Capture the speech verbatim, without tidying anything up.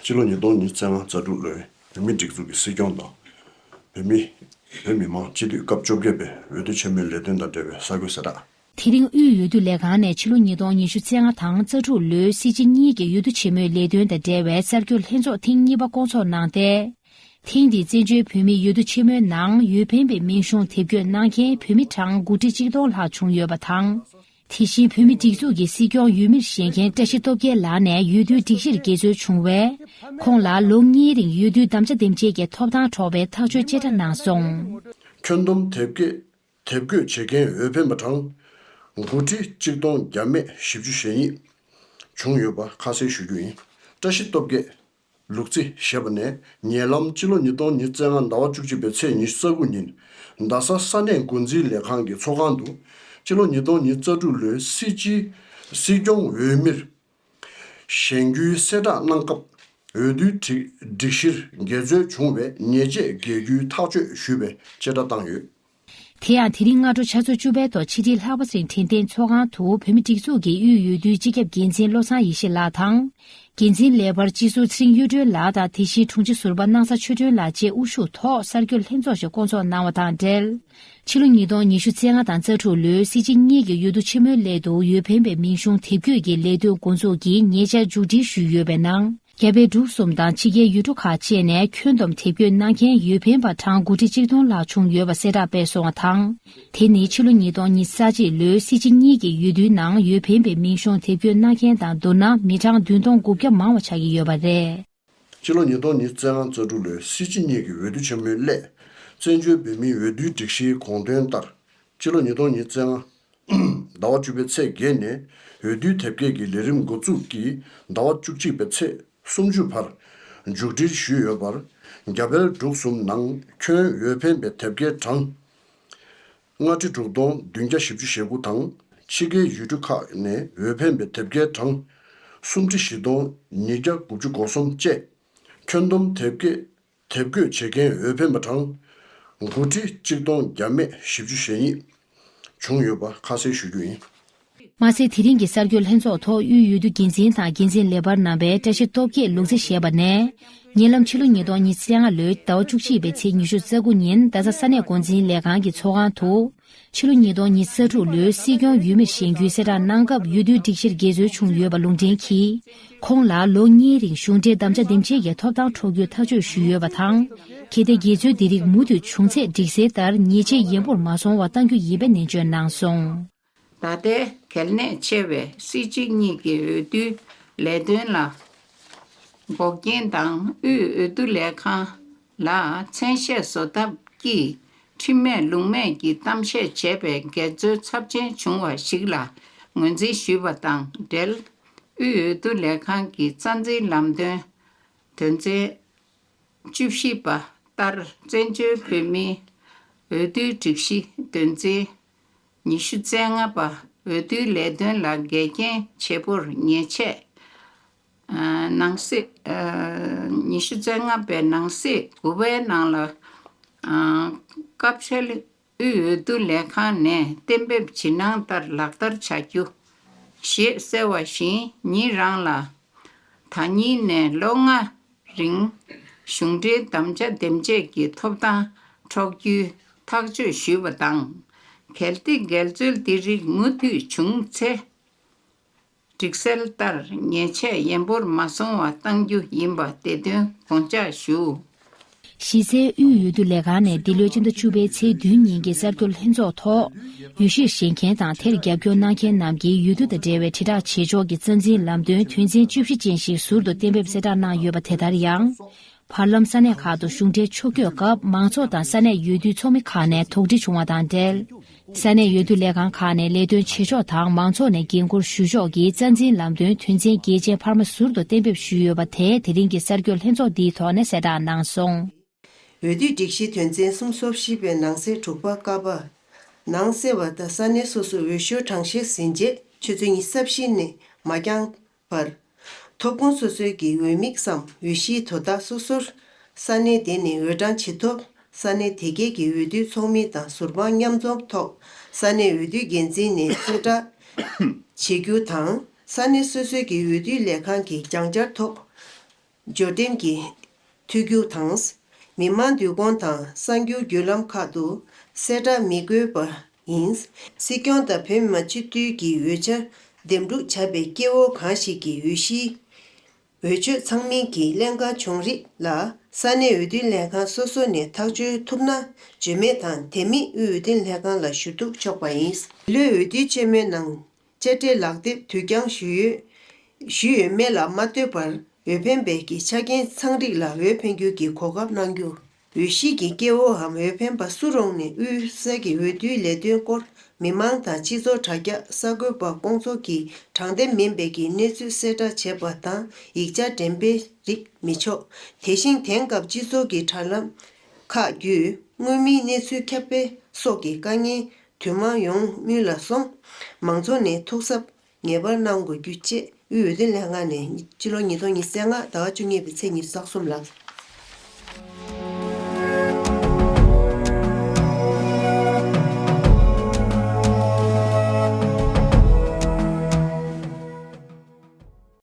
སྤྱི་ལོ་ཉིས་སྟོང་ཉི་ཤུ་རྩ་ལྔ་རྩ་དྲུག་ལོའི་བོད་མིའི་སྒྲིག་འཛུགས་ཀྱི་སྲིད་སྐྱོང་དང་། བོད་མི། བོད་མི་མང་སྤྱི་འཐུས་སྐབས་བཅོ་བརྒྱད་པའི་འོས་བསྡུ་ཆེན་མོའི་ལས་དོན་དང་འབྲེལ་བའི་གསར་འགོད་གསལ་བསྒྲགས། དེ་རིང་དབུས་འོས་བསྡུ་ལས་ཁང་ནས་ཕྱི་ལོ་ཉིས་སྟོང་ཉི་ཤུ་རྩ་ལྔ་དང་རྩ་དྲུག་ལོའི་སྲིད་སྤྱི་གཉིས་ཀྱི་འོས་བསྡུ་ཆེན་མོའི་ལས་དོན་དང་འབྲེལ་བའི་གསར་འགོད་ལྷན་ཚོགས་ཐེངས་གཉིས་པ་བསྐོང་ཚོགས་གནང་སྟེ། ཐེངས་འདིའི་བཙན་བྱོལ་བོད་མིའི་འོས་བསྡུ་ཆེན་མོའི་ནང་འོས་འཕེན་པའི་མིང་གཞུང་དེབ་འགོད་གནང་མཁན་བོད་མི་གྲངས་དགུ་ཁྲི་གཅིག་སྟོང་ལྷག་བྱུང་ཡོད་པ་དང་། དེ་བཞིན་བོད་མིའི་སྒྲིག་འཛུགས་ཀྱི་སྲིད་སྐྱོང་འོས་མིར་བཞེངས་མཁན་བཀྲ་ཤིས་སྟོབས་རྒྱལ་ལགས་ནས་འོས་བསྡུའི་སྒྲིག་གཞིར་དགེ་ཚུལ་བྱུང་བས། ཁོང་ལ་ལོ་གཉིས་རིང་འོས་བསྡུའི་དམ་བཅའ་འདེམས་བྱེད་ཀྱི་ཐོབ་ཐང་འཕྲོག་པའི་ཐག་གཅོད་བཅད་ཁྲ་གནང་སོང་། ཁྱོན་བསྡོམས་དེབ་སྐྱེལ། དེབ་འགོད་བྱེད་མཁན་འོས་འཕེན་པ་གྲངས་དགུ་ཁྲི་གཅིག་སྟོང་བརྒྱ་མེད་བཞི་བཅུ་ཞེ་གཉིས་བྱུང་ཡོད་པ་ཁ་གསལ་ཞུ་རྒྱུ་ཡིན། བཀྲ་ཤིས་སྟོབས་རྒྱལ། ལུག་རྫི་ཞེས་པ་ནས་ཉེ་ལམ་ཕྱི་ལོ་ཉིས་སྟོང་ཉི་ཤུ་རྩ་ལྔ་ཟླ་བ་བཅུ་གཅིག་པའི་ཚེས་ཉི་ཤུ་རྩ་དགུ་ཉིན། རྡ་ས་ས་གནས་འགོ་འཛིན་ལས་ཁང་གི་ཚོགས་ཁང་དུ་ཕྱི་ལོ་ཉིས་སྟོང་ཉི་ཤུ་རྩ་དྲུག་ལོའི་སྲིད་སྤྱིའི་སྲིད་སྐྱོང་འོས་མིར་བཞེངས་རྒྱུའི་གསལ་བསྒྲགས་གནང་སྐབས། འོས་བསྡུའི་སྒྲིག་སྒྲིག་གཞིར་འགལ་འཛོལ་བྱུང་བའི་ཉེས་ཆད་འགེལ་རྒྱུའི་ཐག་གཅོད་ཞུས་པའི་བཅད་ཁྲ་བཏང་ཡོད། དེ་ཡང་དེ་རིང་སྔ་དྲོ་ཆུ་ཚོད་བཅུ་པའི་ཐོག་ཕྱི་དྲིལ་ལྷག་པ་སེང་དྲན་རྟེན་ཚོགས་ཁང་དུ་བོད་མིའི་སྒྲིག་འཛུགས་ཀྱི་དབུས་འོས་བསྡུའི་སྤྱི་ཁྱབ་འགན་འཛིན་བློ་བཟང་ཡེ་ཤེས་ལགས་དང་། འགན་འཛིན་ལས་འཕར་སྤྱི་ཟུར་ཚེ་རིང་གཡུ་སྒྲོན་ལགས་དང་། དེ་བཞིན་དྲུང་ཆེ་ཟུར་པ་སྣང་ས་ཆོས་སྒྲོན་ལགས་བཅས་དབུ་བཞུགས་ཐོག་གསར་འགོད་ལྷན་ཚོགས་ཤིག་བསྐོང་ཚོགས་གནང་བ་དང་འབྲེལ། ཕྱི་ལོ་ཉིས་སྟོང་ཉི་ཤུ་རྩ་ལྔ་དང་རྩ་དྲུག་ལོའི་སྲིད་སྤྱི་གཉིས་ཀྱི་འོས་བསྡུ་ཆེན་མོའི་སླད་དུ་འོས་འཕེན་པའི་མིང་གཞུང་དེབ་འགོད་ཀྱི་ལས་དོན་འགོ་འཛུགས་ཀྱི་ཉེ་ཆར་མཇུག་སྒྲིལ་ཞུས་ཡོད་པའི་ནང་། རྒྱ་བལ་འབྲུག་གསུམ་དང་ཕྱི་རྒྱལ་ཡུལ་གྲུ་ཁག་བཅས་ནས་ཁྱོན་བསྡོམས་དེབ་འགོད་གནང་མཁན་འོས་འཕེན་པ་གྲངས་དགུ་ཁྲི་གཅིག་སྟོང་ལྷག་བྱུང་ཡོད་པ་གསལ་བསྒྲགས་སྤེལ་སོང་བ་དང་། དེ་ནི་ཕྱི་ལོ་ཉིས་སྟོང་ཉི་ཤུ་རྩ་གཅིག་ལོའི་སྲིད་སྤྱི་གཉིས་ཀྱི་འོས་བསྡུའི་ནང་འོས་འཕེན་པའི་མིང་གཞུང་དེབ་འགོད་གནང་མཁན་དང་བསྡུར་ན་མི་གྲངས་བདུན་སྟོང་དགུ་བརྒྱ་མང་བ་ཆགས་ཀྱི་ཡོད་པ་རེད། ཕྱི་ལོ་ཉིས་སྟོང་ཉི་ཤུ་རྩ་ལྔ་རྩ་དྲུག་ལོའི་སྲིད་སྤྱི་གཉིས་ཀྱི་འོས་བསྡུ་ཆེན་མོའི་སླད། བཙན་བྱོལ་བོད་མིའི་འོས་བསྡུའི་སྒྲིག་གཞིའི་དགོངས་དོན་ལྟར། ཕྱི་ལོ་ཉིས་སྟོང་ཉི་ཤུ་རྩ་ལྔ་ཟླ་བ་བཅུ་པའི་ཚེས་བརྒྱད་ནས་འོས་བསྡུའི་དེབ་སྐྱེལ་གྱི་ལས་རིམ་འགོ་འཛུགས་ཀྱིས་ཟླ་བ་བཅུ་གཅིག་པའི་ཚེས་སུམ་ཅུ་བར་མཇུག་སྒྲིལ་ཞུས་ཡོད་པར། རྒྱ་བལ་འབྲུག་གསུམ་ནང་ཁྱོན་འོས་འཕེན་པའི་དེབ་སྐྱེལ་གྲངས་ལྔ་ཁྲི་དྲུག་སྟོང་བདུན་བརྒྱ་བཞི་བཅུ་ཞེ་དགུ་དང་། ཕྱི་རྒྱལ་ཡུལ་གྲུ་ཁག་ནས་འོས་འཕེན་པའི་དེབ་སྐྱེལ་གྲངས་སུམ་ཁྲི་བཞི་སྟོང་ཉིས་བརྒྱ་དགུ་བཅུ་གོ་གསུམ་བཅས། ཁྱོན་བསྡོམས་དེབ་སྐྱེལ་དེབ་འགོད་བྱེད་མཁན་འོས་འཕེན་པ་གྲངས་དགུ་ཁྲི་གཅིག་སྟོང་བརྒྱ་མེད་བཞི་བཅུ་ཞེ་གཉིས་བྱུང་ཡོད་པ་ཁ་གསལ་ཞུ་རྒྱུ་ཡིན། མ་ཟད། དེ་རིང་གི་གསར་འགོད་ལྷན་ཚོགས་ཐོག་དབུས་འོས་བསྡུ་འགན་འཛིན་དང་འགན་འཛིན་ལས་འཕར་རྣམ་པས་བཀྲ་ཤིས་སྟོབས་རྒྱས་ལུག་རྫི་ཞེས་པ་ནས། ཉེ་ལམ་ཕྱི་ལོ་ཉིས་སྟོང་ཉི་ཤུ་རྩ་ལྔ་ལོའི་ཟླ་བ་བཅུ་གཅིག་པའི་ཚེས་ཉི་ཤུ་རྩ་དགུ་ཉིན་རྡ་ས་ས་གནས་འགོ་འཛིན་ལས་ཁང་གི་ཚོགས་ཁང་དུ། ཕྱི་ལོ་ཉིས་སྟོང་ཉི་ཤུ་རྩ་དྲུག་ལོའི་སྲིད་སྐྱོང་འོས་མིར་བཞེངས་རྒྱུའི་གསལ་བསྒྲགས་གནང་སྐབས་འོས་བསྡུའི་སྒྲིག་གཞིར་འགལ་འཛོལ་བྱུང་ཡོད་པ་ལུང་འདྲེན་གྱིས། ཁོང་ལ་ལོ་གཉིས་རིང་གཞུང་འབྲེལ་དམ་བཅའ་འདེམས་བྱེད་ཀྱི་ཐོབ་ཐང་འཕྲོག་རྒྱུའི་ཐག་གཅོད་ཞུས་ཡོད་པ་དང་། གལ་ཏེ་འགལ་འཛོལ་འདི་རིགས་མུ་མཐུད་བྱུང་ཚེ་སྒྲིག་གསལ་ལྟར་ཉེས་ཆད་ཡན་པོར་མ་སོང་བ་གཏང་རྒྱུ་ཡིན་པའི་ནན་བརྗོད་གནང་སོང་། ད་ལྟའི་གལ་གནད་ཆེ་བའི་སྲིད་སྤྱི་གཉིས་ཀྱི་འོས་བསྡུའི་ལས་དོན་ལ་འགོག་རྐྱེན་དང་དབུས་འོས་བསྡུ་ལས་ཁང་ལ་མཚན་ཤས་བཟོ་ཐབས་ཀྱིས་ཁྲིམས་མེད་ལུགས་མེད་ཀྱི་གཏམ་བཤད་བྱས་པའི་འགལ་འཛོལ་ཚབས་ཆེན་བྱུང་བ་ཞིག་ལ་ངོས་འཛིན་ཞུས་པ་དང་འབྲེལ། དབུས་འོས་བསྡུ་ལས་ཁང་གི་རྩ་འཛིན་ལམ་སྟོན་དོན་ཚན་བཅུ་བཞི་པ་ལྟར། བཙན་བྱོལ་བོད་མིའི་འོས་བསྡུའི་སྒྲིག་གཞི་དོན་ཚན་ཉི་ཤུ་རྩ་ལྔ་པ། འོས་བསྡུའི་ལས་དོན་ལ་འགལ་རྐྱེན་བྱེད་པོར་ཉེས་ཆད། ཨ། ནང་གསེས། ཨ། ཉི་ཤུ་རྩ་ལྔ་པའི་ནང་གསེས་དགུ་པའི་ནང་ལ། ཨ། སྐབས་འཕྲལ་དབུས་འོས་བསྡུ་ལས་ཁང་ནས་གཏན་འབེབས་ཇི་གནང་ལྟར་ལག་བསྟར་བྱ་རྒྱུ་ཞེས་གསལ་བ་བཞིན། ཉིད་རང་ལ་ད་ཉིན་ནས་ལོ་ལྔ་རིང་གཞུང་འབྲེལ་དམ་བཅའ་འདེམས་བྱེད་ཀྱི་ཐོབ་ཐང་འཕྲོག་རྒྱུའི་ཐག་གཅོད་ཞུས་པ་དང་། གལ་ཏེ་འགལ་འཛོལ་འདི་རིགས་མུ་མཐུད་བྱུང་ཚེ། སྒྲིག་གསལ་ལྟར་ཉེས་ཆད་ཡན་པོར་མ་སོང་བ་གཏང་རྒྱུ་ཡིན་པ་དེ་དོན་དགོངས་འཇགས་ཞུ། གཞི་རྩའི་དབུས་འོས་བསྡུ་ལས་ཁང་ནས་འདི་ལོའི་སྤྱི་ཟླ་བཅུ་པའི་ཚེས་བདུན་ཉིན་གྱི་གསར་འགོད་ལྷན་ཚོགས་ཐོག་འོས་གཞིར་བཞེངས་མཁན་དང་དེར་རྒྱབ་སྐྱོར་གནང་མཁན་རྣམས་ཀྱི་འོས་བསྡུ་དང་འབྲེལ་བའི་དྲིལ་བསྒྲགས་བྱེད་ཕྱོགས་ཀྱི་རྩ་འཛིན་ལམ་སྟོན་དོན་ཚན་བཅུ་བཞི་ཅན་ཞིག་ཟུར་དུ་གཏན་འབེབས་གསལ་བསྒྲགས་གནང་ཡོད་པ་དེ་ལྟར་ཡང་། བར་ལམ་ས་གནས་ཁག་ཏུ་གཞུང་འབྲེལ་ཕྱོགས་བསྐྱོད་སྐབས་མང་ཚོགས་དང་ས་གནས་འོས་བསྡུའི་ཚོགས་མི་ཁག་ནས་དོགས་འདྲི་བྱུང་བ་དང་འབྲེལ། ས་གནས་འོས་བསྡུ་ལས་ཁང་ཁག་ནས་ལས་དོན་བྱེད་ཕྱོགས་དང་མང་ཚོགས་ནས་འགན་འཁུར་ཞུ་ཕྱོགས་ཀྱི་རྩ་འཛིན་ལམ་སྟོན་དོན་ཚན་བརྒྱད་ཅན་འཕར་མ་ཟུར་དུ་གཏན་འབེབས་ཞུས་ཡོད་པ་དེ་དེ་རིང་གི་གསར་འགོད་ལྷན་ཚོགས་འདིའི་ཐོག་ནས་གསལ་བསྒྲགས་གནང་སོང་། འོས་བསྡུའི་སྒྲིག་གཞི་དོན་ཚན་སུམ་ཅུ་སོ་བཞི་པའི་ནང་གསེས་དྲུག་པ་ཀ་པ། ནང་གསེས་པ་དང་ས་གནས་སོ་སོའི་འོས་ཤོག་གྲངས་བཤེར་ཟིན་རྗེས་ཆུ་ཚོད་ཉི་ཤུ་རྩ་བཞི་ནས་མ་འགྱངས་པར། ཐོབ་ཁུངས་སོ་སོའི་གི་འོས་དམིགས་སམ་འོས་གཞིའི་དོ་བདག་སོ་སོར་ས་གནས་དེ་ནས་འོས་གྲངས་ཇི་ཐོབ་ས་གནས་དེ་གའི་གི་འོས་བསྡུའི་ཚོགས་མི་དང་ཟུར་དཔང་མཉམ་འཛོམས་ཐོག་ས་གནས་འོས་བསྡུའི་འགན་འཛིན་ནས་གསལ་བསྒྲགས་བྱེད་རྒྱུ་དང་། ས་གནས་སོ་སོའི་གི་འོས་བསྡུའི་ལས་ཁང་གི་སྦྱང་བྱར་ཐོག་འབྱོར་ལྡན་གྱི་ཐུགས་རྒྱུད་དང་། མི་མང་འདུ་ཁང་དང་གསར་འགྱུར་བརྒྱུད་ལམ་ཁག་ཏུ་གསལ་བསྒྲགས་མི་དགོས་པ་ཡིན། སྲིད་སྐྱོང་དང་བོད་མི་མང་སྤྱི་འཐུས་ཀྱི་འོས་འཆར་འདེམས་སྒྲུག་བྱ་བའི་སྐལ་བ་གང་ཞིག་གི་འོས་གཞིའི་འོས་ཆོས་ཚང་མིན་གྱི་ལྷན་ཁང་བྱུང་རིགས་ལ་ས་གནས་འོས་བསྡུ་ལྷན་ཁང་སོ་སོ་ནས་ཐག་གཅོད་ཐུབ་ན། བརྗོད་མེད་དང་དེ་མིན་དབུས་འོས་བསྡུ་ལྷན་ཁང་ལ་ཞུ་གཏུག་ཆོག་པ་ཡིན། འདི་ལོའི་འོས་བསྡུ་ཆེན་མོའི་ནང་། དཔྱ་ཁྲལ་ལག་དེབ་དུས་འགྱངས་ཞུས་ཡོད། ཞུས་ཡོད་མེད་ལ་མ་ལྟོས་པར་འོས་འཕེན་པའི་གི་ཆ་རྐྱེན་ཚང་རིགས་ལ་འོས་འཕེན་རྒྱུ་གི་གོ་སྐབས་གནང་རྒྱུ། འོས་གཞི་གི་སྐྱེ་བོའམ་འོས་འཕེན་པ་སུ་རུང་ནས་དབུས་ས་གི་འོས་བསྡུའི་ལས་དོན་སྐོར་མི་མང་དང་སྤྱི་ཚོགས་དྲ་རྒྱ་གསར་འགོད་པ་སྐོང་ཚོགས་ཀྱིས་དྲང་བདེན་མིན་པའི་གི་གནས་ཚུལ་གསལ་བསྒྲགས་བྱེད་པ་དང་ཡིག་ཆ་འགྲེམས་སྤེལ་རིགས་མི་ཆོག་དེ་བཞིན་དེང་སྐབས་སྤྱི་ཚོགས་ཀྱི་དྲ་ལམ་ཁག་བརྒྱུད་དངོས་མིན་གནས་ཚུལ་ཁྱབ་སྤེལ་སོགས་ཀྱི་དཀའ་ངལ་དུས་མང་ཡོང་མུས་ལ་སོང་། མང་ཚོགས་ནས་ཐུགས་གཟབ་ངེས་པར་གནང་དགོས་རྒྱུ་བཅས་དབུས་འོས་བསྡུ་ལྷན་ཁང་ནས་སྤྱི་ལོ་ཉིས་སྟོང་ཉི་ཤུ་རྩ་ལྔ་ཟླ་བ་བཅུ་གཉིས་པའི་ཚེས་ཉི་ཤུ་རྩ་གསུམ་ལ།